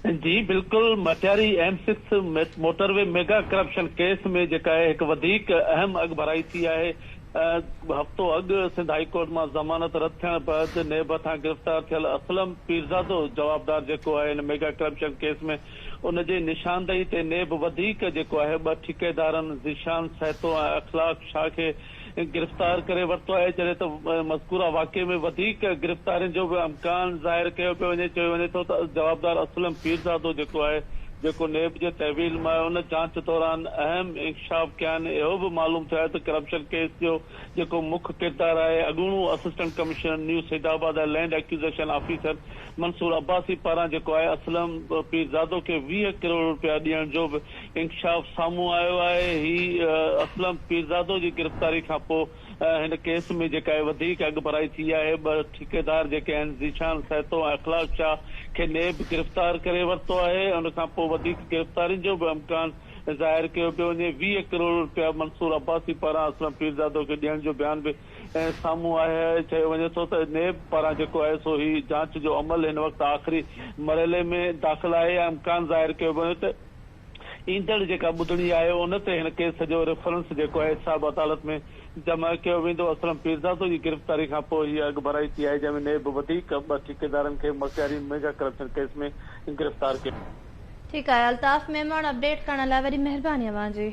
جي بلڪل Matiari M 6 motorway mega corruption case ۾ جيڪا آهي هڪ وڌيڪ اهم اڳڀرائي ٿي آهي. هفتو اڳ سنڌ هائي ڪورٽ مان ضمانت رد ٿيڻ بعد نيب هٿان گرفتار ٿيل اسلم پيرزادو جوابدار جيڪو آهي هن ميگا ڪرپشن ڪيس ۾ ان جي نشاندهي تي نيب وڌيڪ جيڪو آهي ٻه ٺيڪيدارن ذيشان سهتو ۽ اخلاق شاهه کي گرفتار ڪري ورتو آهي جڏهن ته مذڪوره واقعي ۾ وڌيڪ گرفتارين جو به امڪان ظاهر ڪيو پيو وڃي چيو وڃي ٿو ته جوابدار اسلم پيرزادو جيڪو آهي جيڪو نيب جي تحويل ۾ آيو ان جاچ دوران اهم انڪشاف ڪيا آهن اهو به معلوم ٿيو آهي ته ڪرپشن ڪيس جو جيڪو مک ڪردار آهي اڳوڻو assistant commissioner new Saeedabad ۽ land acquisition officer Mansoor Abbasi پاران جيڪو آهي اسلم پيرزادو کي 20 ڪروڙ رپيا ڏيڻ جو به انڪشاف سامهون آيو آهي هي اسلم پيرزادو جي گرفتاري کانپوء هن ڪيس ۾ جيڪا وڌيڪ اڳڀرائي ٿي آهي، ٻه ٺيڪيدار جيڪي آهن ذيشان سهتو ۽ اخلاق شاهه کي نيب گرفتار ڪري ورتو آهي، ان کانپوء وڌيڪ گرفتارين جو به امڪان ظاهر ڪيو پيو وڃي، 20 ڪروڙ رپيا منصور عباسي پاران اسلم پيرزادو کي ڏيڻ جو بيان به سامهون آيو آهي، چيو وڃي ٿو ته نيب پاران جيڪو آهي سو هي جاچ جو عمل هن وقت آخري مرحلي ۾ داخل آهي ۽ امڪان ظاهر ڪيو پيو وڃي ته ايندڙ جيڪا ٻڌڻي آهي ان تي هن ڪيس جو ريفرنس جيڪو آهي احتساب عدالت ۾ جمع ڪيو ويندو. اسلم پيرزادو جي گرفتاري کان پوء هيء اڳڀرائي ٿي آهي جنهن ۾ نيب وڌيڪ ٻه ٺيڪيدارن کي مٽياري ميگا ڪرپشن ڪيس ۾ گرفتار ڪيو. ٺيڪ آهي الطاف ميمڻ اپڊيٽ ڪرڻ لاء وڏي مهرباني اوهان جي.